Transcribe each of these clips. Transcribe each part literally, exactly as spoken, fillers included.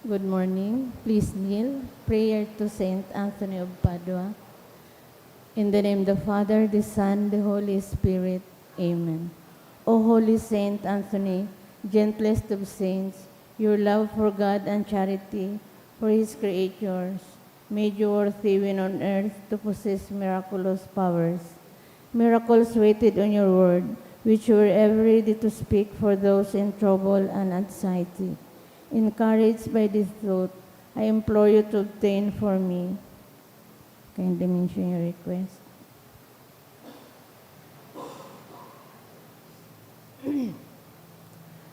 Good morning. Please kneel. Prayer to Saint Anthony of Padua. In the name of the Father, the Son, the Holy Spirit. Amen. O Holy Saint Anthony, gentlest of saints, your love for God and charity for His creatures made you worthy when on earth to possess miraculous powers. Miracles waited on your word, which you were ever ready to speak for those in trouble and anxiety. Encouraged by this truth, I implore you to obtain for me. Kindly mention your request.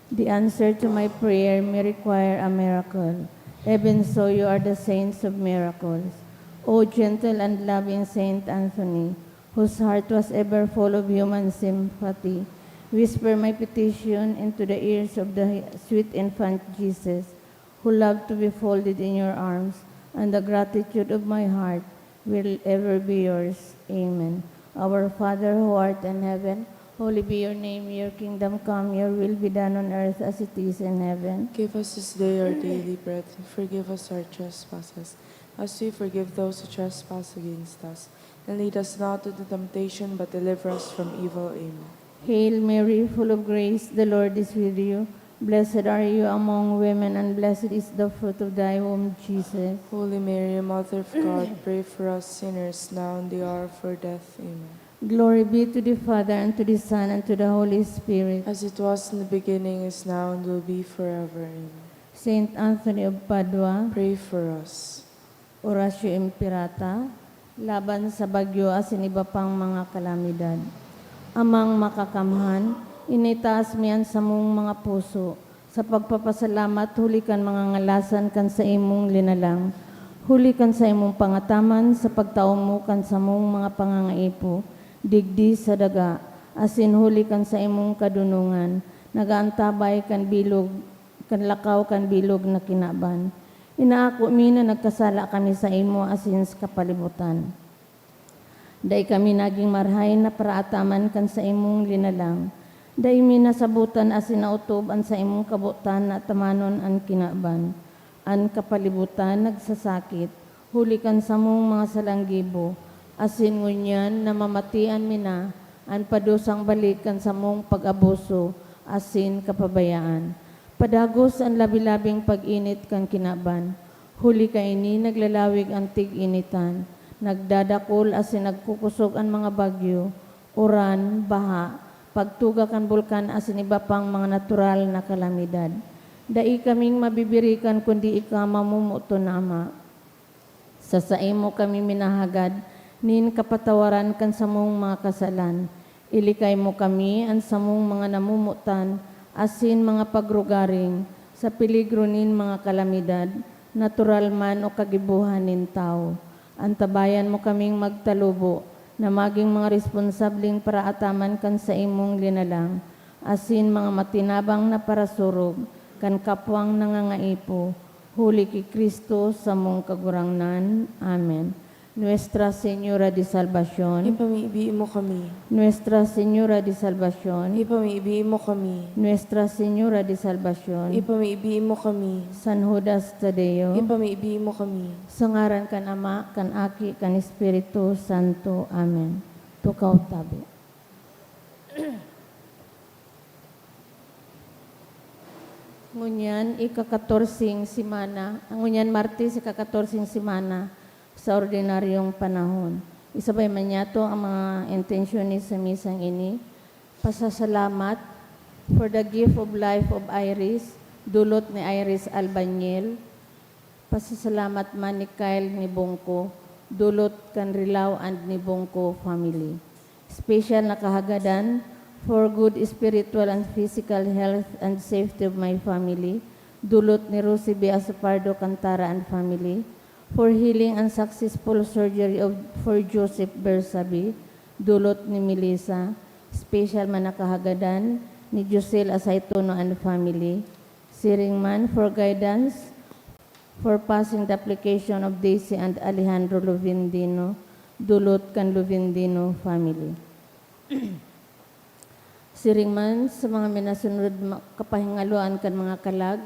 The answer to my prayer may require a miracle. Even so, you are the saints of miracles. O gentle and loving Saint Anthony, whose heart was ever full of human sympathy, whisper my petition into the ears of the sweet infant Jesus, who loved to be folded in your arms, and the gratitude of my heart will ever be yours. Amen. Our Father who art in heaven, holy be your name. Your kingdom come, your will be done on earth as it is in heaven. Give us this day our daily bread, and forgive us our trespasses, as we forgive those who trespass against us. And lead us not into temptation, but deliver us from evil. Amen. Hail Mary, full of grace, the Lord is with you. Blessed are you among women, and blessed is the fruit of thy womb, Jesus. Holy Mary, Mother of God, pray for us sinners, now and the hour of our death. Amen. Glory be to the Father, and to the Son, and to the Holy Spirit. As it was in the beginning, is now, and will be forever. Amen. Saint Anthony of Padua, Pray for us. Oratio Imperata, laban sa bagyo asin iba pang mga kalamidad. Amang Makakamhan, initaas mi an samong mga puso sa pagpapasalamat huli kan mga ngalasan kan saimong linalang, huli kan saimong pangataman sa pagtao mo kan samong mga pangangaipo digdi sa daga, asin huli kan saimong kadunongan, nag-aantabay kan bilog, kan lakaw kan bilog na kinaban. Inaako mi na nagkasala kami saimo asin sa kapalibutan. Dai kami nagin marahay na paraataman kan saimong linalang. Dai mi nasabotan asin naotob an saimong kabotan na atamanon an kinaban, an kapalibutan nagsasakit, huli kan samong mga salanggibo, asin ngunyan namamatian mi na an padusang balik kan samong pag-abuso asin kapabayaan. Padagos an labi-labing pag-init kan kinaban, huli kaini naglalawig an tig-initan, nagdadakul asin nagkukosog an mga bagyo, uran, baha, pagtuga kan bulkan asin iba pang mga natural na kalamidad. Dai kaming mabibirikan kundi ika, mamomoton na Ama. Sa saimo kami minahagad nin kapatawaran kan samong mga kasalan. Ilikay mo kami, an samong mga namomotan asin mga pagrugaring, sa peligro nin mga kalamidad, natural man o kagibohan nin tawo. Antabayan mo kaming magtalubo na magin mga responsableng paraataman kan saimong linalang, asin mga matinabang na parasurog kan kapwang nangangaipo, huli ki Cristo samong Kagurangnan. Amen. Nuestra Señora de Salvacion. Ipamibi mo kami. Nuestra Señora de Salvacion. Ipamibi mo kami. Nuestra Señora de Salvacion. Ipamibi mo kami. San Judas Tadeo. Ipamibi mo kami. Sa ngaran kan Ama, kan Aki, kan Espiritu Santo. Amen. Tukaw tabi. Ngunyan, ika-katorseng semana, ngunyan Martes, ika-katorseng semana sa ordinaryong panahon. Isabay man niyato ang mga intensyones sa misang ini. Pasasalamat for the gift of life of Iris, dulot ni Iris Albanyel. Pasasalamat man ni Kyle Nibongko, dulot kan Rilao and Nibongko family. Special na kahagadan for good spiritual and physical health and safety of my family, dulot ni Rosie B. Asopardo Cantara and family, for healing and successful surgery of, for Joseph Bersabe, dulot ni Melissa. Special man na kahagadan ni Josel Asaitono and family. Siring man for guidance for passing the application of Daisy and Alejandro Luvendino, dulot kan Luvendino family. Siring man sa mga minasunod ma-, kapahingaloan kan mga kalag,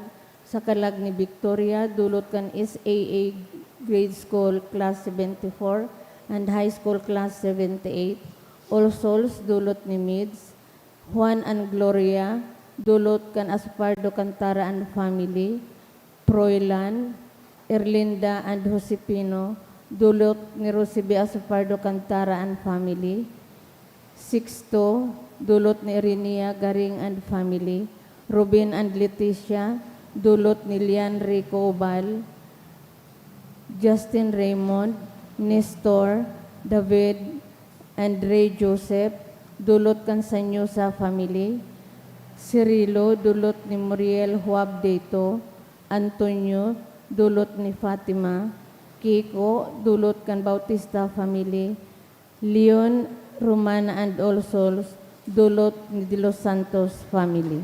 Sa kalag ni Victoria, dulot kan S A A Grade School Class seventy-four and High School Class seventy-eight. All Souls, dulot ni Mids. Juan and Gloria, dulot kan Asopardo Cantara and family. Froilan, Erlinda and Josefino, dulot ni Rosibe Asopardo Cantara and family. Sixto, dulot ni Irinia Garing and family. Ruben and Leticia, dulot ni Lian Rico Ubal. Justin Raymond, Nestor, David, and Ray Joseph, dulot kan Sanyosa family. Cirilo, dulot ni Muriel Huab Deito. Antonio, dulot ni Fatima. Kiko, dulot kan Bautista family. Leon, Romana and All Souls, dulot ni De Los Santos family.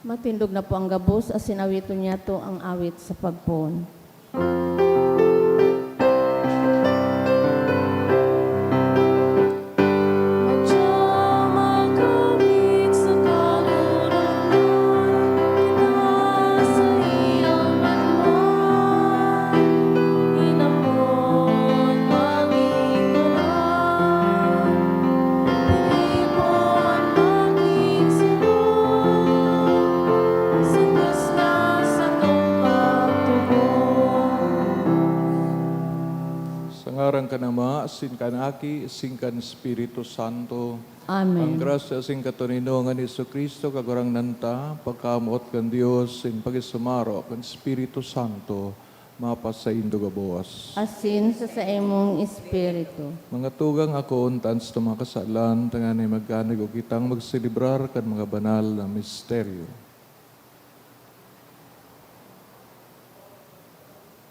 Matindog na po ang gabos, asin awiton niyato ang awit sa pagpoon. Sa ngaran kan Ama, asin kan Aki, asin kan Espiritu Santo. Amen. Ang grasya asin katoninongan ni Jesu-Cristo, Kagurangnan ta, pagkamoot kan Dios, asin pakisumaro kan Espiritu Santo, mapasaindo gabos. Asin sa saimong espiritu. Mga tugang, akoon ta an satong mga kasalan, tanganing magkanigog kitang magselebrar kan mga banal na misteryo.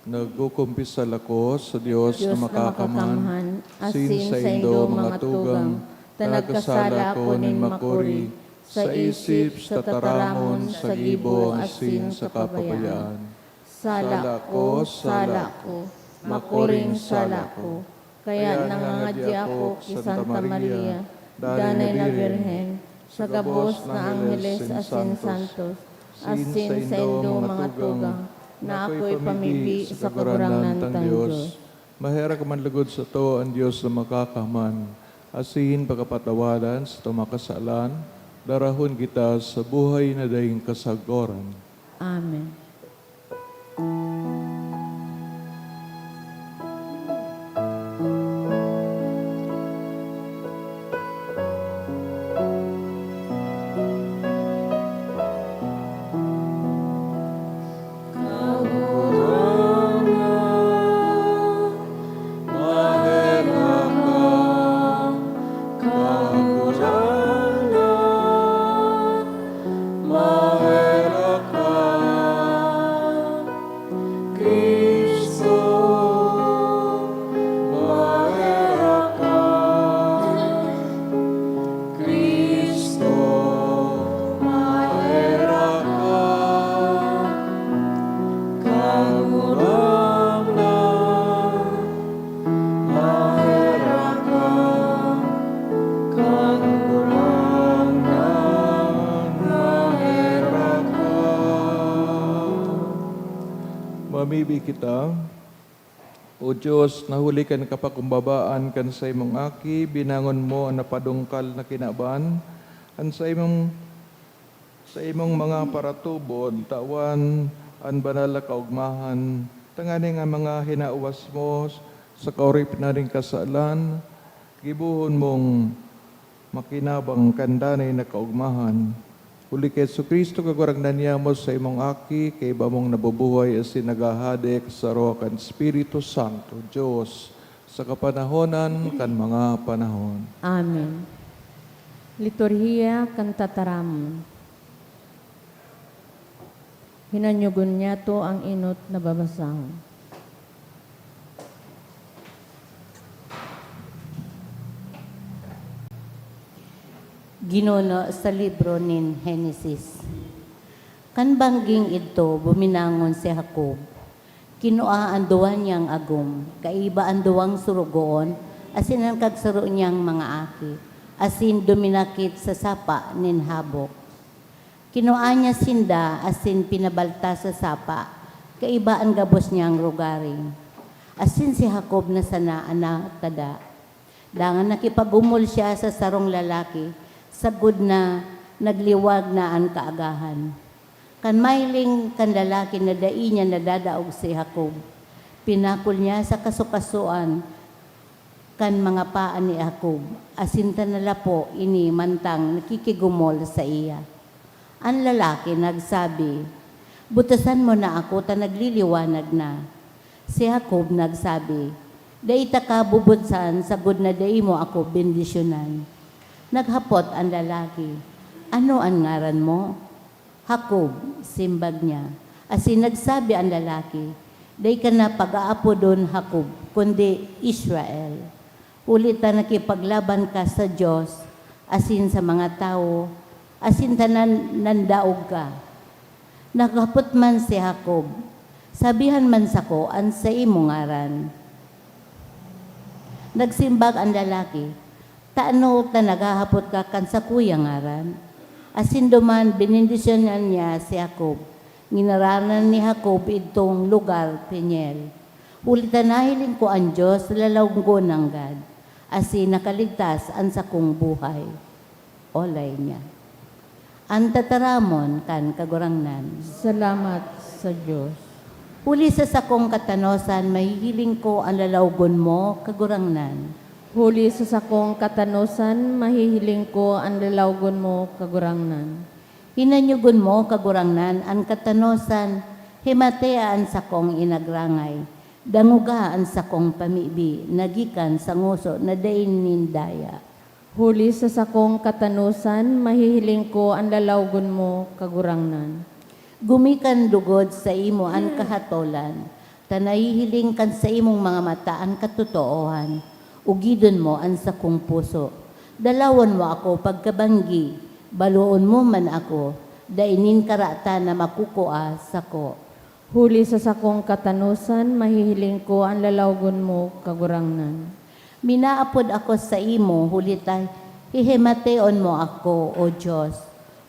Nagkukumpisal ako sa Dios na Dios na makakamhan, makakamhan, asin asin saindo, saindo, mga mga tugang, tugang, ta ta nagkasala nagkasala ako ako nin nin makuri, makuri, sa sa isip, isip, sa sa tataramon, tataramon, sa sa gibo, gibo, asin asin sa sa kapabayaan. Kapabayaan. Sala ko, sala ko, makuring sala ko. Kaya nangangadya ako ki Santa Maria, danay na Birhen, sa gabos na angheles asin santos, asin saindo, mga tugang, na akoy pamibi sa Kagurangnan tang Dios. Maherak man lugod sato an Dios na makakaman, asin pakapatawadan sa mga kasalan, darahon kita sa buhay na daing kasagoran. Amen. Maherak ka, Cristo, maherak ka, Cristo, maherak ka, Kagurangnan. Maherak ka, Kagurangnan, maherak ka. Mamibi kita. O Dios, na huli kan kapakumbabaan kan saimong Aki, binangon mo an napadungkal na kinaban, an saimong Sa imong mga paratubod, tawan an banal na kaogmahan, tanganing an mga hinawas mo sa kaoripinan nin kasalan, gibohon mong makinabang kan danay na kaogmahan. Huli ki Jesu-Cristo, Kagurangnan niamo, sa imong Aki, kaiba mong nabubuhay asin naghahade sa saro kan Espiritu Santo, Dios, sa kapanahonan kan mga panahon. Amen. Liturhiya kan Tataramon. Hinanyogon niyato ang enot na babasahon. Ginuno sa libro nin Henesis. Kan bangging idto, buminangon si Jacob. Kinua an duwa niyang agom, kaiba an duwang sorogoon, asin an kagsaro niyang mga aki, asin duminakit sa sapa nin habok. Kinua niya sinda asin pinabalta sa sapa, kaiba an gabos niyang rogaring. Asin si Jacob na sana an natada. Dangan nakipag-omol siya sa sarong lalaki, sagkod na nagliwag na an kaagahan. Kan mahiling kan lalaki na dai niya nadadaog si Jacob, pinakol niya sa kasukasoan kan mga paa ni Jacob, asin ta nalapo ini mantang nakikigomol saiya. An lalaki nagsabi, "Butasan mo na ako ta nagliliwanag na." Si Jacob nagsabi, "Dai taka bubutsan sagkod na dai mo ako bendisyonan." Naghapot an lalaki, "Ano an ngaran mo?" "Jacob," simbag niya. Asin nagsabi an lalaki, "Dai ka na pag-aapodon Jacob, kundi Israel, huli ta nakipaglaban ka sa Dios asin sa mga tawo, asin ta nan-, nandaog ka." Naghapot man si Jacob, "Sabihan man sako an saimo ngaran." Nagsimbag an lalaki, "Tano ta naghahapot ka kan sakuya ngaran?" Asin duman benendisyonan niya si Jacob. Nginaranan ni Jacob idtong lugar Peniel, huli ta nahiling ko an Dios lalawgon nanggad, asin nakaligtas an sakong buhay. Olay niya. An tataramon kan Kagurangnan. Salamat sa Dios. Huli sa sakong katanosan, mahihiling ko an lalawgon mo, Kagurangnan. Huli sa sakong katanosan, mahihiling ko an lalawgon mo, Kagurangnan. Hinanyogon mo, Kagurangnan, an katanosan, himatea an sakong inagrangay, dangoga an sakong pamibi na gikan sa ngoso na dai nin daya. Huli sa sakong katanosan, mahihiling ko an lalawgon mo, Kagurangnan. Gumi kan lugod saimo an kahatolan, ta nahihiling kan saimong mga mata an katotoohan. Ugidon mo an sakong puso. Dalawon mo ako pagkabanggi, baloon mo man ako, dai nin karatan na makukua sako. Huli sa sakong katanosan, mahihiling ko an lalawgon mo, Kagurangnan. Minaapod ako saimo, huli ta hihimateon mo ako, O Dios.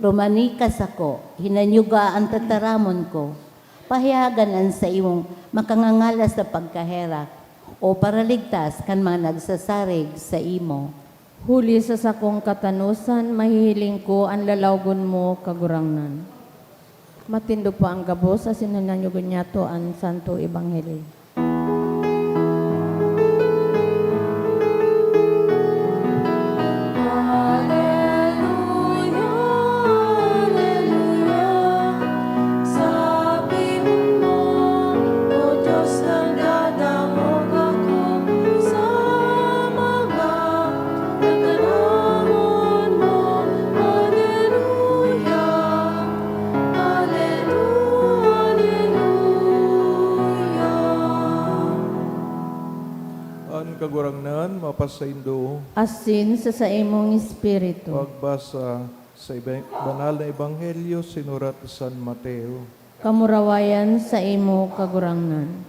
Rumani ka sako, hinanyoga an tataramon ko. Pahayagan an saimong makangangalas na pagkaherak, O Paraligtas kan mga nagsasarig saimo. Huli sa sakong katanosan, mahihiling ko an lalawgon mo, Kagurangnan. Matindog po ang gabos, asin hinanyogon niyato an Santo Ebanghelyo. Aleluya, aleluya. Sabi mo, O Diyos, nagdadangog ako sa mga tataramon mo. Aleluya, aleluya, aleluya. An Kagurangnan mapasaindo. Asin sa saimong espiritu. Pagbasa sa Ebang-, Banal na Ebanghelyo sinurat ni San Mateo. Kamurawayan saimo, Kagurangnan.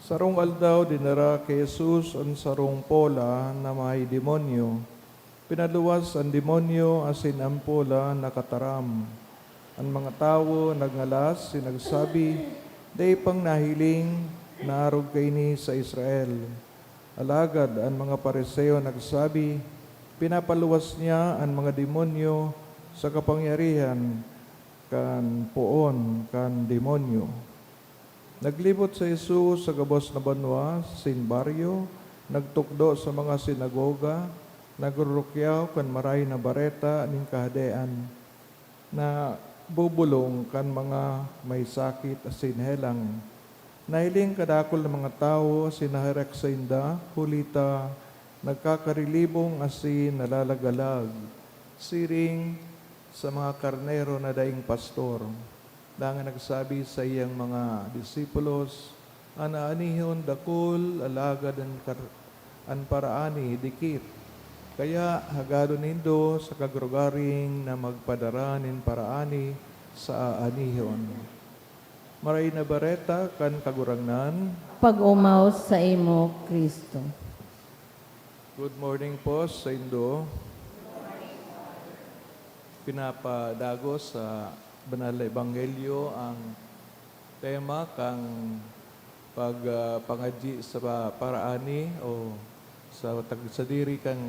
Sarong aldaw, dinara ki Jesus an sarong pola na may demonyo. Pinaluwas an demonyo asin an pola nakataram. An mga tawo nagngalas asin nagsabi, "Dai pang nahiling na arog kaini sa Israel." Alagad an mga Fariseo nagsabi, "Pinapaluwas niya an mga demonyo sa kapangyarihan kan poon kan demonyo." Naglibot si Jesus sa gabos na banwa, sin baryo, nagtukdo sa mga sinagoga, nagrurukyaw kan Marahay na Bareta nin Kahadean, nagbobolong kan mga may sakit asin helang. Nahiling kadakul na mga tawo asin naherak sainda, huli ta nagkakarilibong asin nalalagalag, siring sa mga karnero na daing pastor. Dangan nagsabi saiyang mga disipulos, "An aanihon dakul, alagad an kar-, an paraani dikit. Kaya hagadon nindo sa kagrugaring na magpadara nin paraani sa aanihon." Marahay na Bareta kan Kagurangnan. Pag-omaw saimo, Cristo. Good morning po saindo. Pinapadagos sa Banal na Ebanghelyo ang tema kan pag, ah, pangadyi sa pa-, paraani o sa tag-, sadiri kan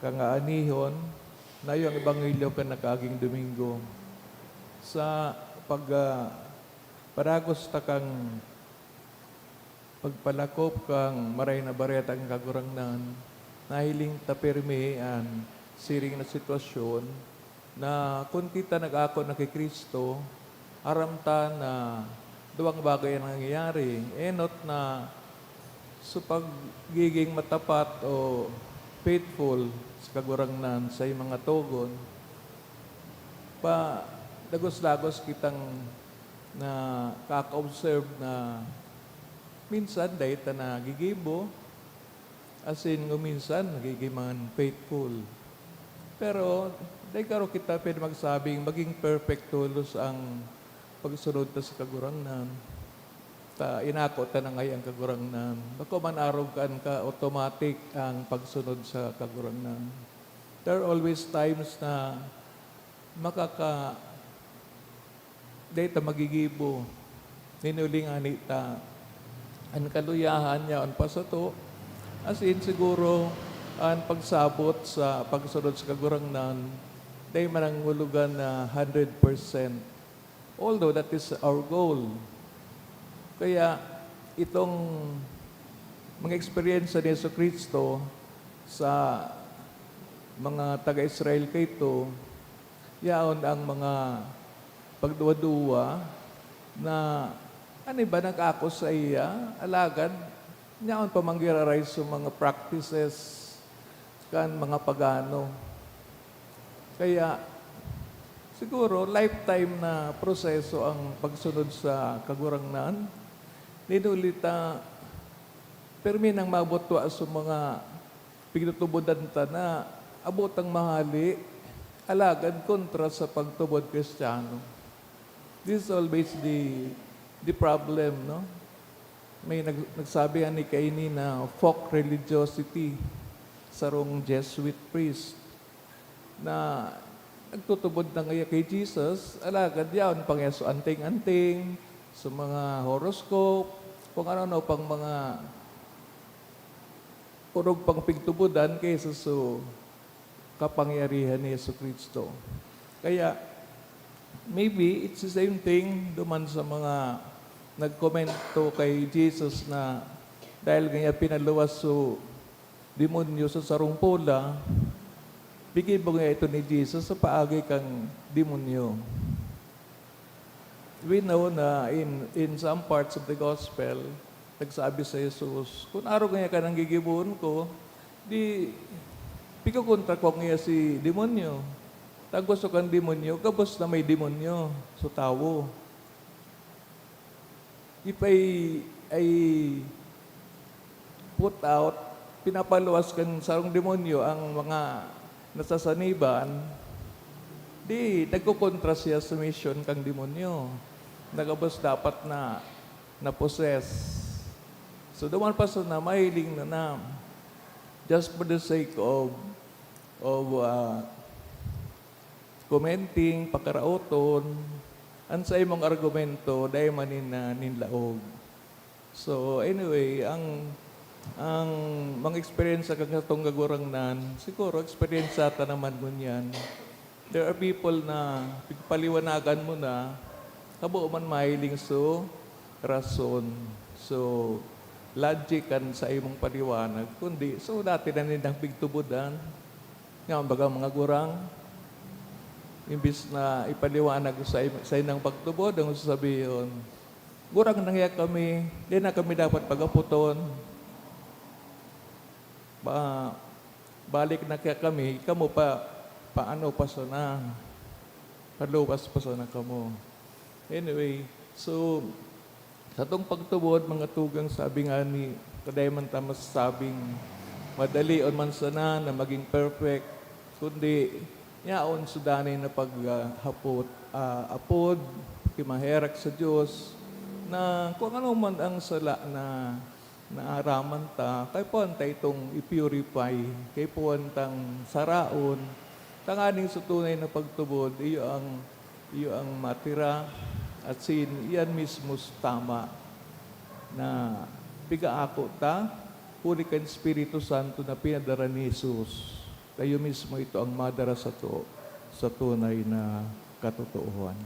kangaanihon, na iyo ang ebanghelyo kan nakaaging Domingo. Sa pag, ah, padagos ta kan pagpalakop kan Maray na Bareta kan Kagurangnan, nahiling ta pirmi an siring na sitwasyon na kun kita nag-ako na ki Cristo, aram ta na duwang bagay an nangyayari. Enot na sa pagigin matapat o faithful sa Kagurangnan sa mga togon, pa dagos-dagos kitang nakaka-observe na minsan dai ta nagigibo, asin kung minsan nagigin man faithful. Pero dai garo kita pwede magsabing maging perfect tolos ang pagsunod ta sa Kagurangnan. Ta inako ta na ngaya an Kagurangnan. Bako man arog kan ka-automatic ang pagsunod sa Kagurangnan. There are always times na makaka-, dai ta magigibo. Nin uli ngani ta, an kaluyahan niya an pasato. As in, siguro, an pagsabot sa pagsunod sa Kagurangnan, dai man nangulugan na hundred percent. Although that is our goal. Kaya, itong mga eksperyensya ni Jesu-Cristo sa mga taga-Israel kaito, yaon ang mga pagduwa-duwa na an iba nag-ako saiya, alagad yaon pa man giraray sa mga practices kan mga pagano. Kaya, siguro, lifetime na proseso ang pagsunod sa Kagurangnan. Nin uli ta, pirmi nang mabutwa sa mga pigtutubodan ta na abot ang mahali, alagad kontra sa pagtubod Kristiyano. This is always the, the problem, no? May nag-, nagsabi ani kaini na folk religiosity, sarong Jesuit priest, na nagtutubod na ngaya ki Jesus, alagad yaon pa ngaya sa anting-anting, sa mga horoscope, kung ano-ano pang mga orog pang pigtubodan kaysa sa kapangyarihan ni Jesu-Cristo. Kaya, maybe it's the same thing duman sa mga nagkomento kay Jesus na dahil ngaya pinaluwas so demonyo sa sarong pola, gigibo ngaya ito ni Jesus sa paagi kan demonyo. We know na in, in some parts of the gospel, nagsabi si Jesus, "Kun arog ngaya ka nang gigibohon ko, di pigkokontra ko ngaya si demonyo." Ta an gusto kan demonyo, gabos na may demonyo sa tawo. If I, I put out, pinapaluwas kan sarong demonyo ang mga nasasaniban, di nagkokontra siya sa mission kan demonyo na gabos dapat na na-possess. So, duman pa sana mahiling na na, just for the sake of, of, ah, commenting, pakaraoton, an saimong argumento, dai man nin, ah, nin laog. So, anyway, ang, ang mga eksperyensya kan satong Kagurangnan, siguro eksperyensya ta naman ngunyan. There are people na pigpaliwanagan mo na, habo man mahiling so rason, so logic kan saimong paliwanag, kundi so dati na nindang pigtubodan. Nga, baga mga gurang, imbis na ipaliwanag sa im-, sa indang pagtubod, ang sasabihon, "Gurang na kaya kami, di na kami dapat pagapoton." Ba, balik na kaya kami, kamo pa, paano pa sana? Paluwas pa sana kamo. Anyway, so, satong pagtubod, mga tugang, sabi nga ni, kadai man ta masasabing madalion man sana na maging perfect, kundi yaon sa danay na paghapot, ah, apod, kimaherak sa Dios, na kung ano man ang sala na naaraman ta, kaipuhan ta itong i-purify, kaipuhan tang saraon, Tanganing sa tunay na pagtubod, iyo ang, iyo ang matira, asin iyan mismo sa tama na pigaako ta, huli kan Espiritu Santo na pinadara ni Jesus. Kayo mismo ito ang madara sato sa tunay na katotoohan.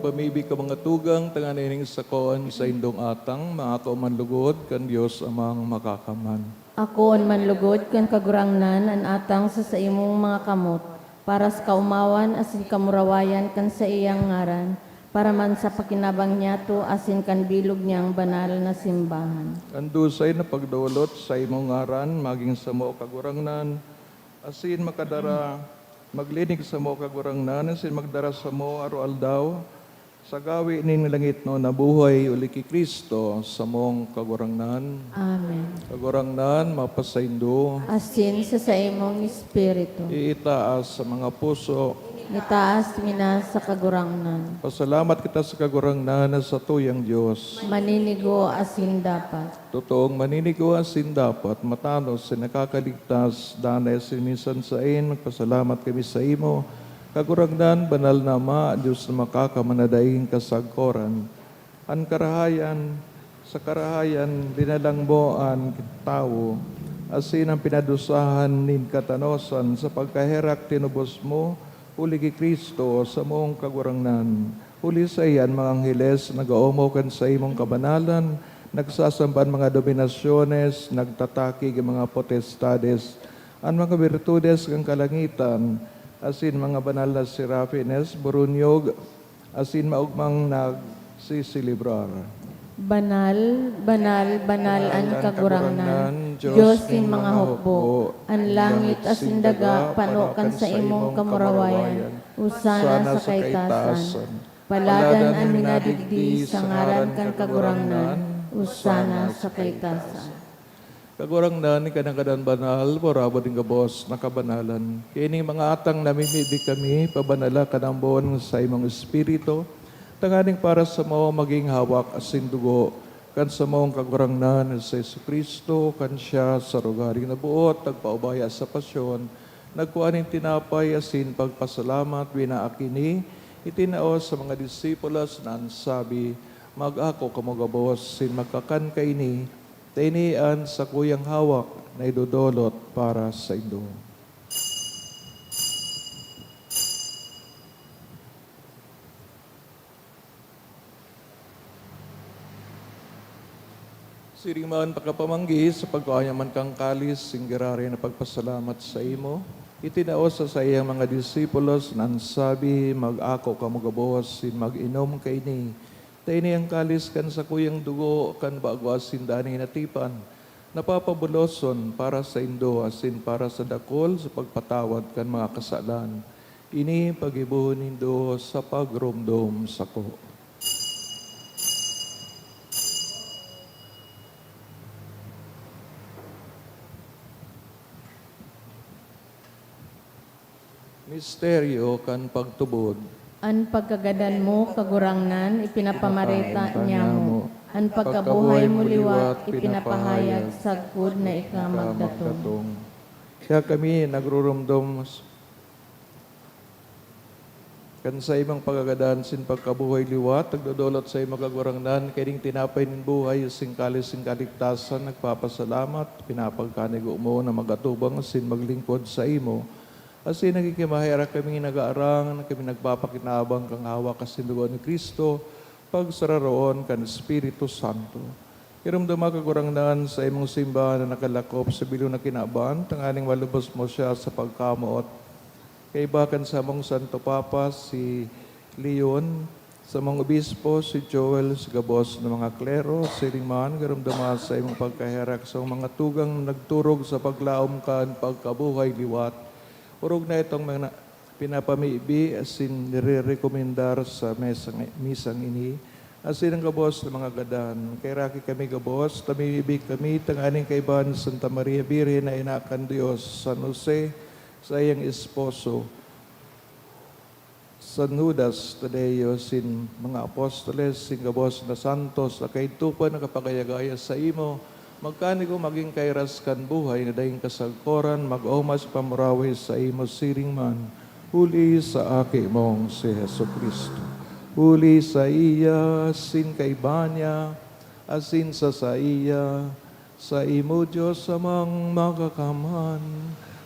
Magpamibi ka, mga tugang, tanganing sakon sa indong atang, maako man lugod kan Dios Amang Makakaman. Akoon man lugod kan Kagurangnan an atang sa saimong mga kamot, para sa kaomawan asin kamurawayan kan saiyang ngaran, para man sa pakinabang niyato asin kan bilog niyang banal na simbahan. An dusay na pagdolot sa imong ngaran magin samo, Kagurangnan, asin makadara, maglinig samo, Kagurangnan, asin magdara samo aroaldaw sa gawi nin langitnon na buhay, huli ki Cristo, samong Kagurangnan. Amen. Kagurangnan, mapasaindo. Asin sa saimong espiritu. Iitaas sa mga puso. Itaas mi na sa Kagurangnan. Pasalamat kita sa Kagurangnan na satuyang Dios. Maninigo asin dapat. Totoong maninigo asin dapat, matanos asin nakakaligtas, danay asin minsan saen, magpasalamat kami saimo, Kagurangnan, banal na Ama, Dios na makakaman na daing kasagkoran. An karahayan, sa karahayan, linalang mo an tawo, asin an pinadusahan nin katanosan sa pagkaherak tinubos mo, huli ki Cristo, samong Kagurangnan. Huli saiya an mga angheles nag-oomaw kan saimong kabanalan, nagsasamba an mga dominasyones, nagtataki kan mga potestades, an mga birtudes kan kalangitan, asin mga banal na serafines, burunyog, asin maogmang nagseselebrar. Banal, banal, banal an Kagurangnan, Dios nin mga hukbo. An langit asin daga pano kan saimong kamurawayan. Hosana sa kaitaasan. Paladan an minadigdi sa ngaran kan Kagurangnan. Hosana sa kaitaasan. Kagurangnan, ika an gadan banal, parabot nin gabos na kabanalan. Kaya ining mga atang namimibi kami, pabanala kan ambon sa imong Espiritu, tanganing para samo magin hawak asin dugo kan samong Kagurangnan na si Jesu-Cristo, kan siya sa rogaring naboot, nagpaubaya sa pasyon, nagkua nin tinapay asin pagpasalamat, binaak ini, itinao sa mga disipulos na an sabi, "Mag-ako kamo gabos, asin magkakan kaini, ta ini an sakuyang hawak na idodolot para saindo." Siring man pakapamanggi, sa pagkua niya man kan kalis, asin giraray na pagpasalamat saimo, itinao sa saiyang mga disipulos na an sabi, "Mag-ako kamo gabos, asin mag-inom kaini, ta ini an kalis kan sakuyang dugo kan bago asin danay na tipan, na papabuloson para saindo asin para sa dakul sa pagpatawad kan mga kasalan. Ini paggibohon nindo sa pagromdom sako." Misteryo kan pagtubod. An pagkagadan mo, Kagurangnan, ipinapamareta niamo. An pagkabuhay mo liwat, ipinapahayag sagkod na ika magdatong. Kaya kami nagrurumdom s-, kan saimong pagkagadan sin pagkabuhay liwat, nagdodolot saimo, Kagurangnan, kaining tinapay nin buhay, sin kalis sin kaligtasan, nagpapasalamat, pinapagkanigo mo na mag-atubang sin maglingkod saimo. Asin nagkikimaherak kami, nag-aarang, na kami nagpapakinabang kan hawak asin dugo ni Cristo, pagsararoon kan Espiritu Santo. Iromdoma, Kagurangnan, saimong simbahan na nakalakop sa bilog na kinaban, tanganing malubos mo siya sa pagkamoot. Kaiba kan samong Santo Papa, si Leon, samong obispo, si Joel, sa gabos na mga klero, siring man, iromdoma saimong pagkaherak sa mga tugang na nagturog sa paglaom kan pagkabuhay liwat. Orog na itong mga pinapamibi asin nirerekomendar sa mesang, misang ini, asin an gabos na mga gadan. Kaheraki kami gabos, ta mimibi kami tanganing kaiba ni Santa Maria Birhen na ina kan Dios, San Jose, saiyang esposo, San Judas Tadeo, sin mga apostoles, sin gabos na santos na kaidtopan na kapagayagaya saimo, magkanigo magin kairas kan buhay na daing kasagkoran, mag-omas pamurawi saimo siring man, huli sa Aki mong si Jesu-Cristo. Huli saiya, sin kaiba niya, asin sa saiya, saimo, Dios Amang Makakamhan,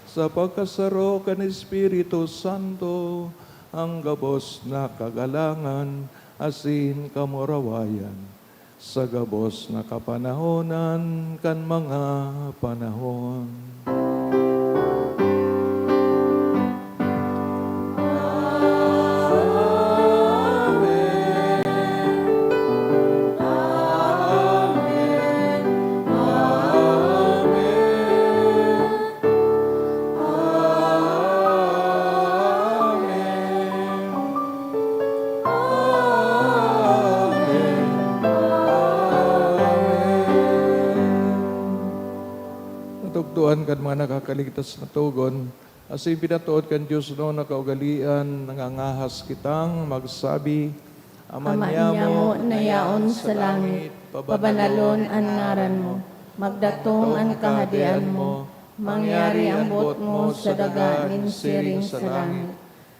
sa pagkasaro kan Espiritu Santo, ang gabos na kagalangan asin kamurawayan, sa gabos na kapanahonan kan mga panahon. Amen. Amen. Amen. Amen. Amen. Amen. Natugdoan kan mga nakakaligtas na togon, asin pinatood kan Dios na kaugalean, nangangahas kitang magsabi, Ama niamo na yaon sa langit, pabanalon an ngaran mo. Magdatong an kahadean mo. Mangyari an boot mo sa daga nin siring sa langit.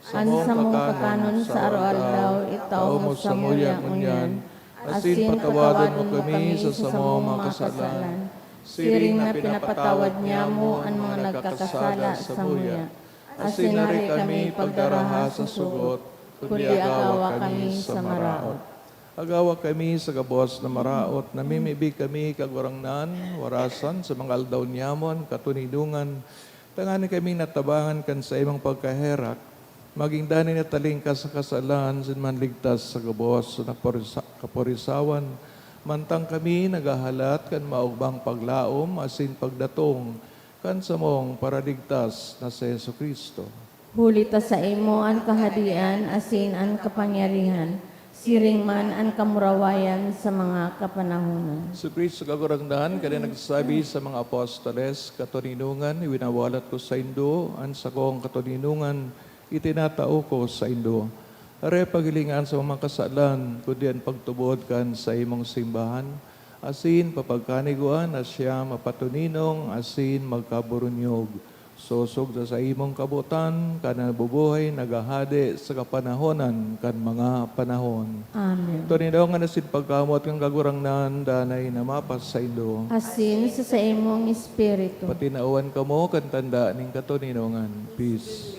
An samong kakanon sa araw-aldaw, itao mo samuya ngunyan, asin patawadon mo kami sa samong mga kasalan, siring na pinapatawad niamo an mga nagkakasala samuya. Asin hari kami pagdaraha sa sugot, kundi agawa kami sa maraot. Agawa kami sa gabos na maraot, namimibi kami, Kagurangnan, warasan sa mga aldaw niamon katoninongan, tanganing kami natabangan kan saimong pagkaherak, magin danay na talingkas sa kasalan, asin manligtas sa gabos na kaporisa-, kaporisawan, mantang kami naghahalat kan maogmang paglaom asin pagdatong kan samong Paraligtas na si Jesu-Cristo. Huli ta saimo an kahadean asin an kapangyarihan, siring man an kamurawayan sa mga kapanahonan. Si Cristo Kagurangnan, kaya nagsabi sa mga apostoles, "Katoninongan, winawalat ko saindo an sakong katoninongan, itinatao ko saindo." Dai paghilingan sa mga kasalan, kundi an pagtubod kan saimong simbahan, asin papagkaniguan na siya mapatoninong asin magkaburunyog, sosog sa saimong kabotan, kan nabubuhay, naghahade sa kapanahonan kan mga panahon. Amen. Toninongan asin pagkamoot kan Kagurangnan, danay na mapasaindo. Asin sa saimong espiritu. Patinawan kamo kan tanda nin katoninongan. Peace.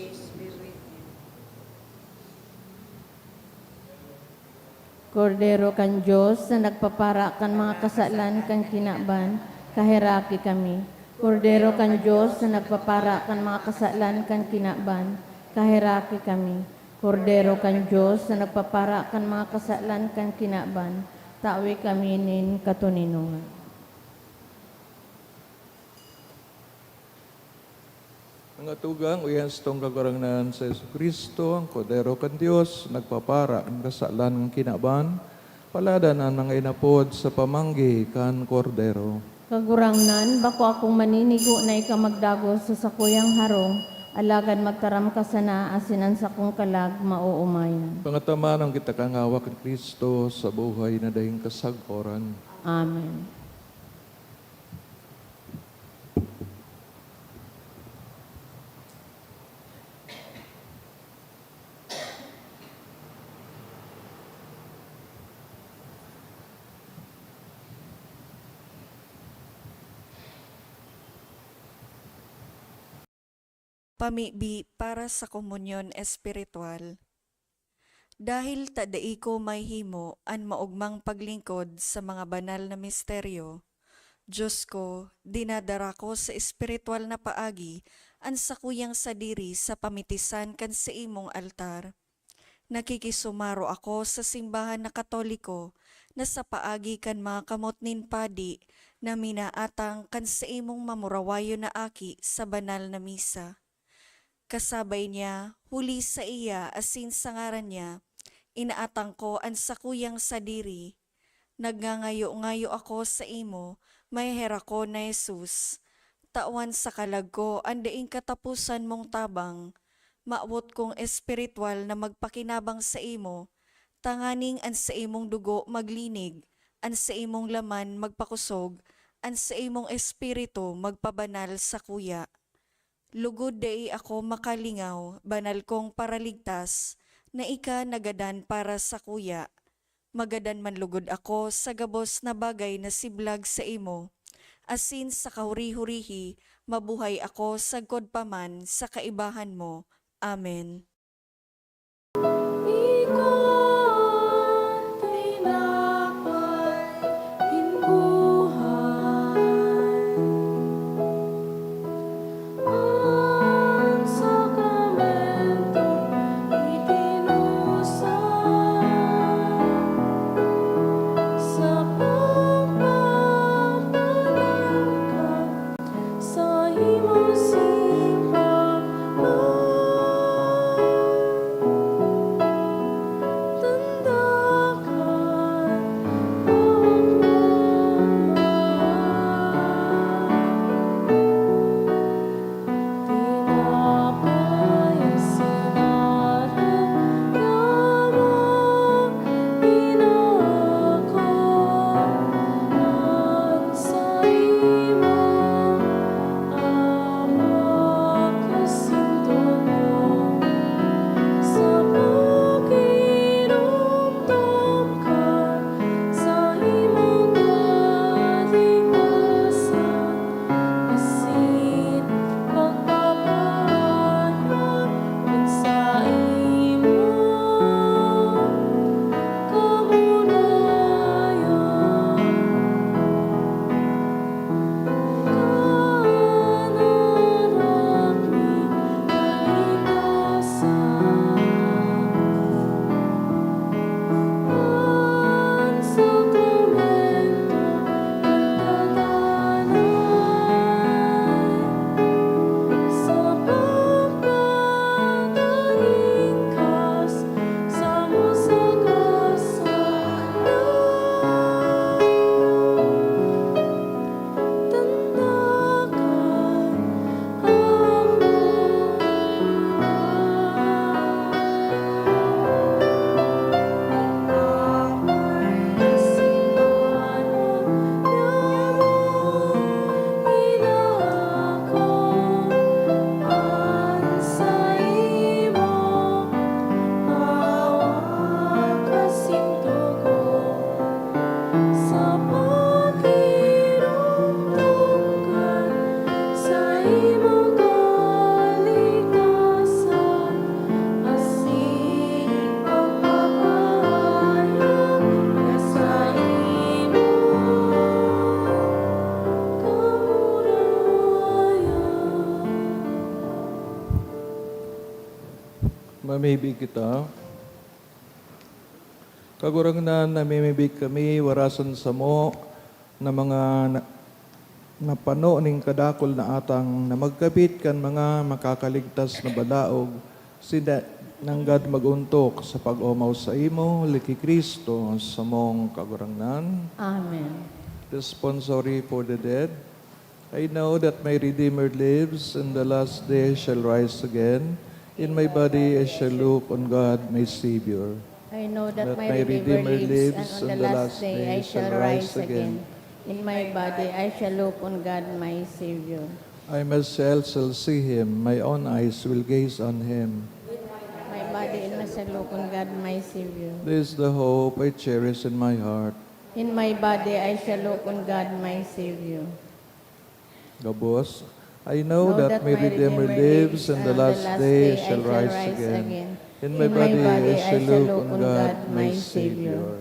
Kordero kan Dios na nagpapara kan mga kasalan kan kinaban, kaheraki kami. Kordero kan Dios na nagpapara kan mga kasalan kan kinaban, kaheraki kami. Kordero kan Dios na nagpapara kan mga kasalan kan kinaban, tawi kami nin katoninongan. Mga tugang, uyan satong Kagurangnan si Jesu-Cristo, an Kordero kan Dios, nagpapara kan kasalan kan kinaban. Paladan an mga inapod sa pamanggi kan Kordero. Kagurangnan, bako akong maninigo na ika magdagos sa sakuyang harong, Alagad magtaram ka sana asin an sakong kalag maoomayan. Pangatamanon kita kan hawak ni Cristo sa buhay na daing kasagoran. Amen. Pamibi para sa komunyon espiritual. Dahil ta dai ko mahihimo an maogmang paglingkod sa mga banal na misteryo, Dios ko, dinadara ko sa espiritual na paagi an sakuyang sadiri sa pamitisan kan saimong altar. Nakikisumaro ako sa simbahan na Katoliko na sa paagi kan mga kamot nin padi na minaatang kan saimong mamurawayon na aki sa banal na misa. Kasabay niya, huli saiya asin sa ngaran niya, inaatang ko an sakuyang sadiri. Nagngangayo-ngayo ako saimo, Maheherakon na Jesus. Tawan sa kalag ko an daing kataposan mong tabang. Mawot kong espiritual na magpakinabang saimo, tanganing an saimong dugo maglinig, an saimong laman magpakosog, an saimong espiritu magpabanal sakuya. Lugod dai ako makalingaw, banal kong Paraligtas, na ika nagadan para sakuya. Magadan man lugod ako sa gabos na bagay na siblag saimo, asin sa kahuri-hurihi mabuhay ako sagkod pa man sa kaibahan mo. Amen. Ika an tinapay nin buhay. An sakramento itinusay sa pagpapalangan saimong simbahan. Tanda kan pagmamahal. Tinapay asin alak na maina ko an saimo, Ama, kasintongon sa pagiromdom kan saimong kaligtasan. Asin pagpapahayag kan saimong kamurayan. Kan harap ni kaligtasan. An sakramento nagtatanay sa pagpatalingkas samo sa kasalanan. Tanda kan sa pagiromdom kan saimong kaligtasan, asin pagpapahayag kan saimong kamurayan. Mamibi kita. Kagurangnan, namimibi kami, warasan samo na mga na-, napano nin kadakul na atang na magkabit kan mga makakaligtas na balaog, sinda nanggad mag-ontok sa pag-omaw saimo, Liki Cristo, samong Kagurangnan. Amen. Responsory for the dead. I know that my Redeemer lives, and the last day I shall rise again. In my body I shall look on God, my Savior. I know that my Redeemer lives, and on the last day I shall rise again. In my body I shall look on God, my Savior. I myself shall see him, my own eyes will gaze on him. My body I shall look on God, my Savior. This is the hope I cherish in my heart. In my body I shall look on God, my Savior. Gabos, I know that my Redeemer lives, and the last day I shall rise again. In my body I shall look on God, my Savior.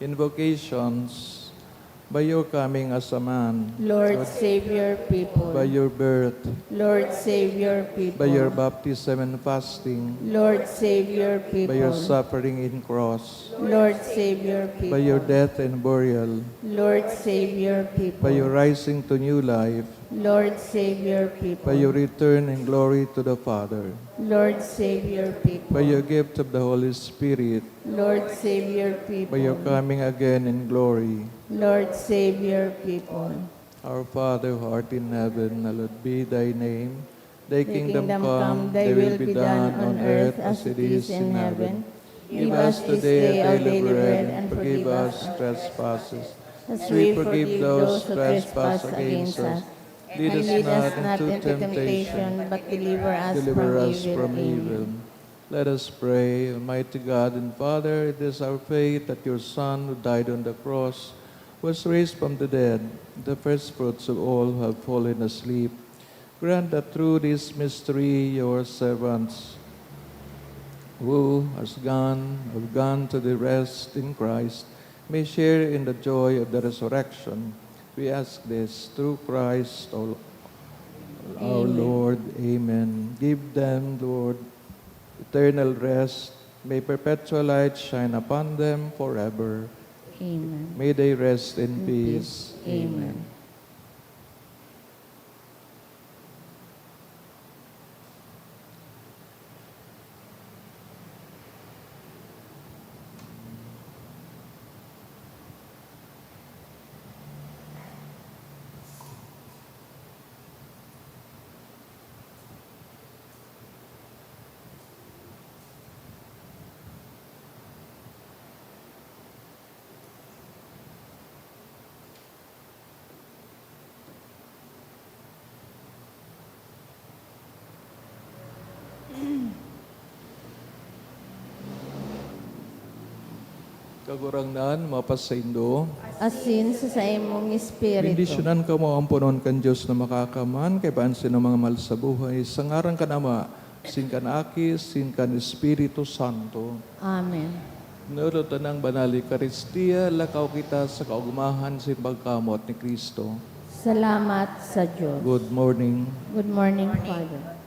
Invocations. By your coming as a man, Lord, save your people. By your birth, Lord, save your people. By your baptism and fasting, Lord, save your people. By your suffering in cross, Lord, save your people. By your death and burial, Lord, save your people. By your rising to new life, Lord, save your people. By your return in glory to the Father, Lord, save your people. By your gift of the Holy Spirit, Lord, save your people. By your coming again in glory. Lord, save your people. Our Father who art in heaven, hallowed be thy name. Thy kingdom come, thy will be done on earth as it is in heaven. Give us this day our daily bread and forgive us trespasses, as we forgive those who trespass against us. Lead us not into temptation, but deliver us from evil. Let us pray. Almighty God and Father, it is our faith that your Son, who died on the cross, was raised from the dead, the first fruits of all who have fallen asleep. Grant that through this mystery your servants, who has gone, have gone to the rest in Christ, may share in the joy of the resurrection. We ask this through Christ our, our Lord. Amen. Give them, Lord, eternal rest. May perpetual light shine upon them forever. Amen. May they rest in peace. Amen. Kagurangnan, mapasaindo. Asin sa saimong espiritu. Bendisyonan kamo ang punon kan Dios na Makakaman, kaiba an sinumang mahal sa buhay, sa ngaran kan Ama, sin kan Aki, sin kan Espiritu Santo. Amen. Nulot tanang banal Eukaristia, lakaw kita sa kaogmahan sin pagkamoot ni Cristo. Salamat sa Diyos. Good morning. Good morning, Father.